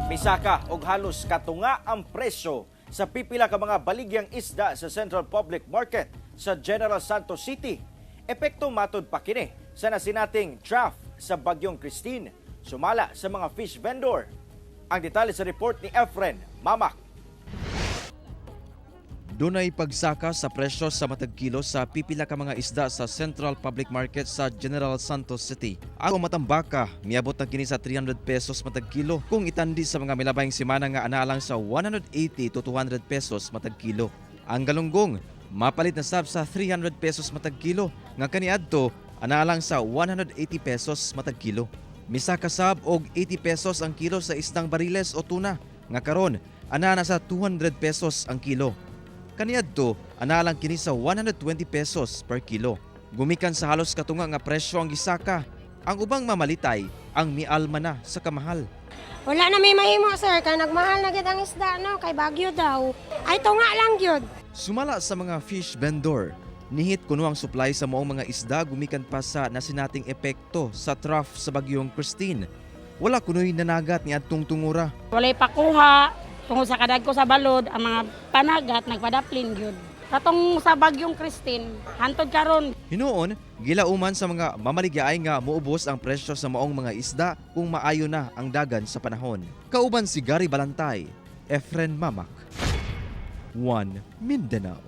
Misaka og halos katunga ang presyo sa pipila ka mga baligyang isda sa Central Public Market sa General Santos City. Epekto matud pa kini sa nasinating trough sa Bagyong Kristine, sumala sa mga fish vendor. Ang detalye sa report ni Efren Mamak. Dunay pagsaka sa presyo sa matag kilo sa pipila ka mga isda sa Central Public Market sa General Santos City. Ang matambaka, miabot na kini sa 300 pesos matag kilo kung itandi sa mga milabayng semana nga ana lang sa 180 to 200 pesos matag kilo. Ang galunggong, mapalit na sab sa 300 pesos matag kilo nga kaniadto ana lang sa 180 pesos matag kilo. Misaka sab og 80 pesos ang kilo sa isdang bariles o tuna nga karon ana na sa 200 pesos ang kilo. Kaniadto, ana lang kini sa 120 pesos per kilo. Gumikan sa halos katunga nga presyo ang gisaka. Ang ubang mamalitay, ang mialma na sa kamahal. Wala na may mahimo, sir, kay nagmahal na gid ang isda, no, kay bagyo daw. Ay tunga lang gyud. Sumala sa mga fish vendor, nihit kuno ang supply sa maong mga isda gumikan pa sa nasinating epekto sa trough sa Bagyong Kristine. Wala kuno'y nanagat ni adtong tungura. Walay pakuha, tungod sa kadagko sa balod, ang mga panagat nagpadaplin gyud. Katong sa Bagyong Kristine, hantod karon. Hinuon, gilauman sa mga mamaligyaay nga muubos ang presyo sa maong mga isda kung maayo na ang dagan sa panahon. Kauban si Gary Balantay, Efren Mamak, 1 Mindanao.